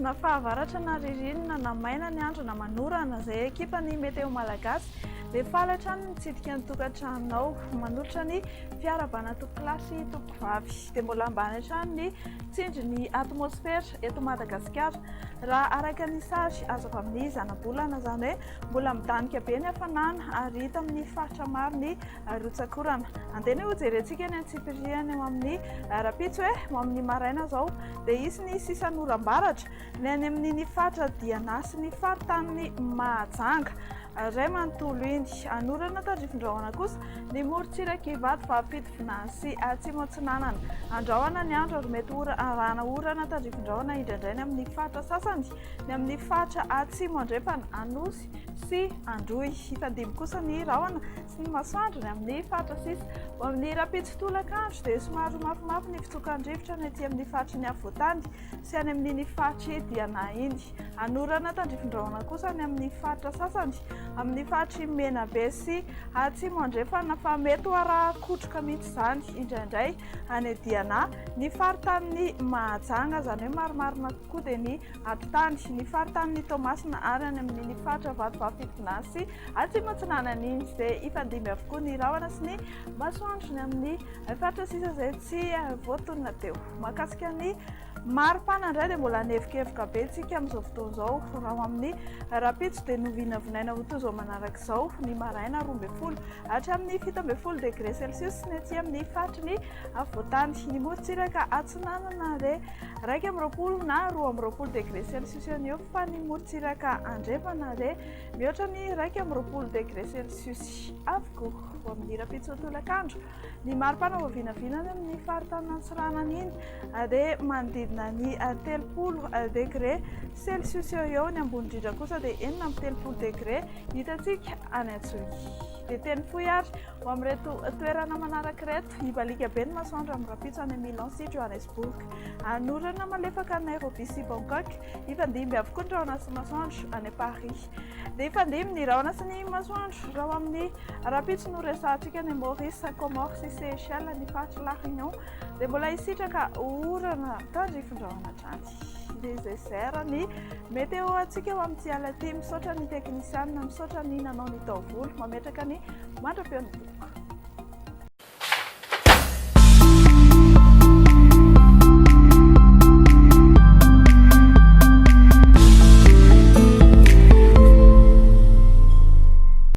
Na fahavaratra na ririnina na maina ny andro na manorana, izay ekipan'ny Météo Malagasy dia faly hatrany mitsidika ny tokantranonao, manolotra ny fiarahabana tompokolahy sy tompokovavy. Dia mbola ambany hatrany ny tsindrin'ny atmosfera eto Madagasikara raha araka ny sary azo avy amin'ny zanabolana, izany hoe mbola midanika be ny hafanana ary hita amin'ny faritra maro ny rotsak'orana. Andeha anie hojerentsika ny antsipiriany eo amin'ny rahampitso e! Ho amin'ny maraina izao dia hisy ny sisan'oram-baratra ny any amin'iny faritra Diana sy ny faritanin'i Mahajanga iray manontolo iny. Hanorana tandrifin-drahona kosa ny morontsirak'i Vatovavy Fitovinany sy Atsimo Atsinanana. Andrahona ny andro ary mety ho arahana orana tandrifin-drahona indraindray ny amin'ny faritra sasany, ny amin'ny faritra Atsimo Andrefana, Anosy sy Androy. Hifandimby kosa ny rahona sy ny masoandro ny amin'ny faritra sisa. Ho amin'ny rahampitso tolakandro dia somary ho mafimafy ny fitsokan-drivotra ny aty amin'ny faritry ny afovoan-tany sy any amin'iny faritr'i Diana iny. Hanorana tandrifin-drahona kosa any amin'ny faritra sasany amin'ny faritr'i Menabe sy Atsimo Andrefana fa mety ho arahan-kotroka mihitsy izany indraindray any Diana. Ny faritanin'i Mahajanga, izany hoe marimarina kokoa dia ny atitany, ny faritanin'i Toamasina ary any amin'iny faritra Vatovavy Fitovinany sy Atsimo Atsinanana iny dia hifandimby avokoa ny rahona sy ny masoandro ny amin'ny faritra sisa izay tsy voatonona teo. Mahakasika ny maripana indray dia mbola hanevokevoka be tsika amin'izao fotoana izao. Raha ho amin'ny rahampitso dia novinavinaina ho toy izao manaraka izao ny maraina 12 hatramin'ny 17 degré celsius ny aty amin'ny faritry ny afovoantany. Ny morontsiraka atsinanana dia 21 na 22 degré celsius eo no eo fa ny morontsiraka andrefana dia Mihoatra ny 21 degre celsius avokoa ho amin'ny rahampitso tolakandro. Ny maripana vao vinavina any amin'ny faritanin'Antsiranana iny dia manodidina ny 30 degre celsius eo eo, ny ambony indrindra kosa dia 36 degre hitantsika any Antsohihy. Dia teny fohy ary ho amin'ireto toerana manaraka ireto, hibaliaka be ny masoandro amin'ny rahampitso any Milan sy Johannesburg. Hanorana malefaka any Nairobi sy Bangkok. Hifandimby avokoa ny rahona sy masoandro any Paris. Dia hifandimby ny rahona sy ny masoandro raha ho amin'ny rahampitso no resahantsika any Maurice, Comores sy Seychelles, ny faritr'i La Réunion dia mbola hisitraka orana tandrifin-drahona hatrany. Dia izay izay raha ny météo antsika ho amin'ity alina ity. Misaotra ny teknisianina, misaotra ny nanao ny taovolo, mametraka ny mandra-pihaona tompoko.